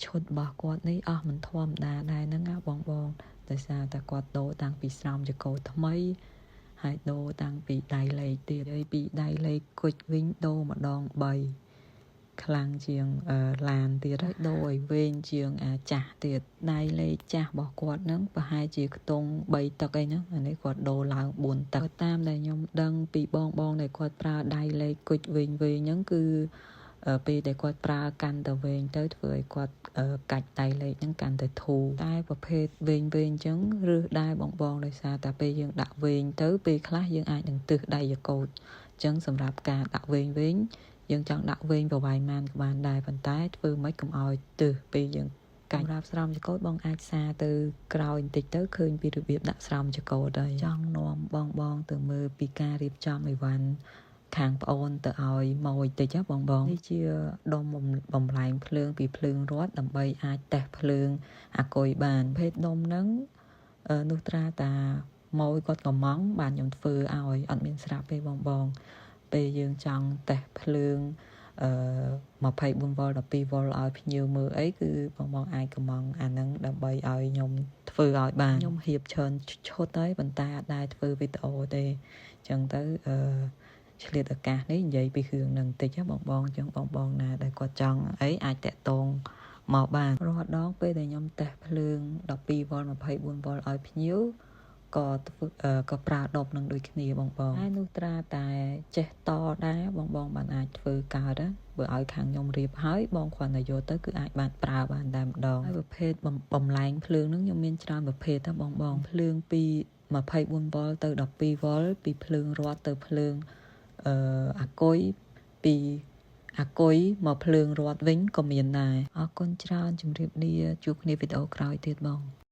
ឈុតរបស់គាត់នេះអស់មិនធម្មតាដែរហ្នឹងណាបងបងដោយសារតែគាត់ដូរតាំងពីស្រោមចង្កូតថ្មីហើយដូរតាំងពីដៃលេខទៀតហើយពីដៃលេខគុជវិញដូរម្ដង3ខ្លាំងជាងឡានទៀតហើយដូរឲ្យវែងជាងអាចាស់ទៀតដៃលេខចាស់របស់គាត់ហ្នឹងប្រហែលជាខ្ទង់3ទឹកអីហ្នឹងអានេះគាត់ដូរឡើង4ទឹកតាមដែលខ្ញុំដឹងពីបងបងដែលគាត់ប្រើដៃលេខគុជវែងវែងហ្នឹងគឺពេលដែលគាត់ប្រើកាន់តែវែងទៅធ្វើឲ្យគាត់កាច់ដៃលេខហ្នឹងកាន់តែធូរតែប្រភេទវែងវែងអញ្ចឹងរឹសដែរបងបងដោយសារតែពេលយើងដាក់វែងទៅពេលខ្លះយើងអាចនឹងទើសដៃចង្កូតអញ្ចឹងសម្រាប់ការដាក់វែងវែងយើងចង់ដាក់វែងប្រវែងម៉ានក៏បានដែរប៉ុន្តែធ្វើម៉េចកុំឲ្យទើសពេលយើងកាច់សម្រាប់ស្រោមចង្កូតបងអាចសារទៅក្រោយបន្តិចទៅឃើញពីរបៀបដាក់ស្រោមចង្កូតហើយចង់នាំបងបងទៅមើលពីការរៀបចំអីវ៉ាន់ខាងប្អូនទៅឲ្យម៉ួយតិចណាបងបងនេះជាដុំបំលែងភ្លើងពីភ្លើងរត់ដើម្បីអាចតេស្តភ្លើងអាគុយបានភេទដុំហ្នឹងនោះត្រាតាម៉ួយគាត់កំងបានខ្ញុំធ្វើឲ្យអត់មានស្រាប់ទេបងបងពេលយើងចង់តេស្តភ្លើងអឺ24វ៉ុល12វ៉ុលឲ្យភ្ញៀវមើលអីគឺបងបងអាចកំងអាហ្នឹងដើម្បីឲ្យខ្ញុំធ្វើឲ្យបានខ្ញុំរៀបច្រើនឈុតហើយប៉ុន្តែអត់ដែរធ្វើវីដេអូទេអញ្ចឹងទៅអឺឆ្លៀតឱកាសនេះនិយាយពីរឿងនឹងបន្តិចបងបងអញ្ចឹងបងបងណាដែលគាត់ចង់អីអាចតាក់ទងមកបានរាល់ដងពេលដែលខ្ញុំតេស្តភ្លើង12វ៉ុល24វ៉ុលឲ្យភ្ញៀវក៏ធ្វើក៏ប្រើដបនឹងដូចគ្នាបងបងហើយនោះត្រាតែចេះតដែរបងបងបានអាចធ្វើកើតណាបើឲ្យខាងខ្ញុំរៀបហើយបងគ្រាន់តែយកទៅគឺអាចបានប្រើបានតែម្ដងហើយប្រភេទបំលែងភ្លើងនឹងខ្ញុំមានច្រើនប្រភេទណាបងបងភ្លើងពី24វ៉ុលទៅ12វ៉ុលពីភ្លើងរត់ទៅភ្លើងអឺអាគុយពីអាគុយមកភ្លើងរត់វិញក៏មានដែរអរគុណច្រើនជម្រាបលាជួបគ្នាវីដេអូក្រោយទៀតបង។